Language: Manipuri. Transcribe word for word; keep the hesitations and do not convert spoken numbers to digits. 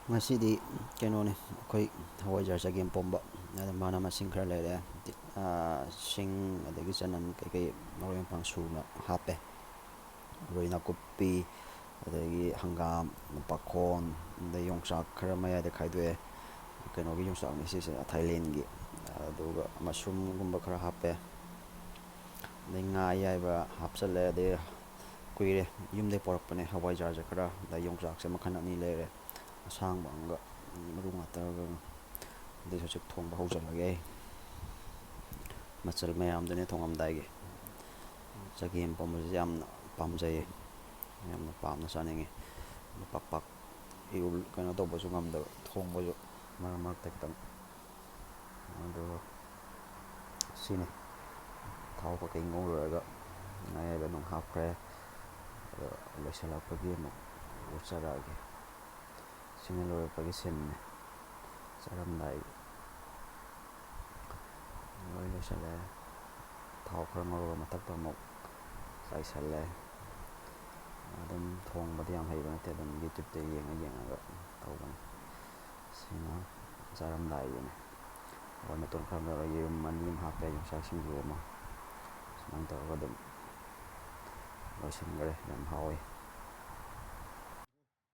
ꯉꯁꯤꯗꯤ ꯀꯩꯅꯣꯅꯦ, ꯑꯩꯈꯣꯏ ꯍꯋꯥꯏꯖꯥꯔ ꯆꯒꯦꯝ ꯄꯣꯝꯕ, ꯑꯗ ꯃꯅꯥ ꯃꯁꯤꯡ ꯈꯔ ꯂꯩꯔꯦ, ꯁꯤꯡ, ꯑꯗꯒꯤ ꯆꯅꯝ, ꯀꯩꯀꯩ ꯃꯔꯣꯏ ꯃꯄꯥꯡ ꯁꯨꯅ ꯍꯥꯞꯄꯦ꯫ ꯃꯔꯣꯏ ꯅꯥꯀꯨꯞꯄꯤ, ꯑꯗꯒꯤ ꯍꯪꯒꯥꯝ, ꯄꯥꯈꯣꯟ, ꯑꯗꯩ ꯌꯣꯡꯆꯥꯛ ꯈꯔ ꯃꯌꯥꯏꯗ ꯈꯥꯏꯗꯣꯛꯑꯦ꯫ ꯀꯩꯅꯣꯒꯤ ꯌꯣꯡꯆꯥꯛꯅꯤ ꯁꯤꯁꯦ, ꯊꯥꯏꯂꯦꯟꯒꯤ꯫ ꯑꯗꯨꯒ ꯃꯁꯔꯨꯝꯒꯨꯝꯕ ꯈꯔ ꯍꯥꯞꯄꯦ꯫ ꯑꯗꯩ ꯉꯥ ꯑꯌꯥꯏꯕ ꯍꯥꯞꯆꯜꯂꯦ꯫ ꯑꯗꯩ ꯀꯨꯏꯔꯦ ꯌꯨꯝꯗꯩ ꯄꯣꯔꯛꯄꯅꯦ ꯍꯋꯥꯏꯖꯥꯔꯁꯦ ꯈꯔ, ꯑꯗꯩ ꯌꯣꯡꯆꯥꯛꯁꯦ ꯃꯈꯜ ꯑꯅꯤ ꯂꯩꯔꯦ, ꯑꯁꯥꯡꯕ ꯑꯃꯒ ꯃꯔꯨ ꯉꯥꯛꯇꯒ꯫ ꯑꯗꯩ ꯍꯧꯖꯤꯛ ꯊꯣꯡꯕ ꯍꯧꯖꯤꯜꯂꯒꯦ ꯑꯩ꯫ ꯃꯆꯜ ꯃꯌꯥꯝꯗꯨꯅꯦ ꯊꯣꯡꯉꯝꯗꯥꯏꯒꯤ꯫ ꯆꯒꯦꯝ ꯄꯣꯝꯕꯁꯦ ꯌꯥꯝꯅ ꯄꯥꯝꯖꯩꯌꯦ, ꯌꯥꯝꯅ ꯄꯥꯝꯅ ꯆꯥꯅꯤꯡꯉꯤ꯫ ꯄꯥꯛ ꯄꯥꯛ ꯏꯔꯨ-, ꯀꯩꯅꯣ ꯇꯧꯕꯁꯨ ꯉꯝꯗꯕ, ꯊꯣꯡꯕꯁꯨ ꯃꯔꯛ ꯃꯔꯛꯇ ꯈꯤꯇꯪ꯫ ꯑꯗꯨꯒ ꯁꯤꯅꯤ꯫ ꯊꯥꯎ ꯀꯩꯀꯩ ꯉꯧꯔꯨꯔꯒ ꯉꯥ ꯑꯌꯥꯏꯕ ꯅꯨꯡ ꯍꯥꯞꯈ꯭ꯔꯦ꯫ ꯑꯗꯣ ꯂꯣꯏꯁꯤꯜꯂꯛꯄꯒꯤ ꯑꯃꯨꯛ ꯎꯠꯆꯔꯛꯑꯒꯦ꯫ ꯁꯤꯅ ꯂꯣꯏꯔꯛꯄꯒꯤ ꯁꯤꯟꯅꯤ꯫ ꯆꯥꯔꯝꯗꯥꯏ ꯂꯣꯏ ꯂꯣꯏꯁꯤꯜꯂꯦ꯫ ꯊꯥꯎ ꯈꯔ ꯉꯧꯔꯒ ꯃꯊꯛꯇ ꯑꯃꯨꯛ ꯆꯥꯏꯁꯜꯂꯦ꯫ ꯑꯗꯨꯝ ꯊꯣꯡꯕꯗꯤ ꯌꯥꯝ ꯍꯩꯕ ꯅꯠꯇꯦ, ꯑꯗꯨꯝ YouTube-ꯇ ꯌꯦꯡꯉ ꯌꯦꯡꯉꯒ ꯇꯧꯕꯅꯤ꯫ ꯁꯤꯅ ꯆꯥꯔꯝꯗꯥꯏꯒꯤꯅꯤ꯫ ꯍꯋꯥꯏ ꯃꯇꯣꯟ ꯈꯔ ꯂꯧꯔꯒ ꯌꯦꯔꯨꯝ ꯑꯅꯤ ꯑꯃ ꯍꯥꯞꯄꯦ, ꯌꯣꯡꯆꯥꯛ ꯁꯤꯡꯖꯨ ꯑꯃ꯫ ꯁꯨꯃꯥꯏꯅ ꯇꯧꯔꯒ ꯑꯗꯨꯝ ꯂꯣꯏꯁꯤꯟꯈꯔꯦ꯫ ꯌꯥꯝ ꯍꯥꯎꯋꯤ꯫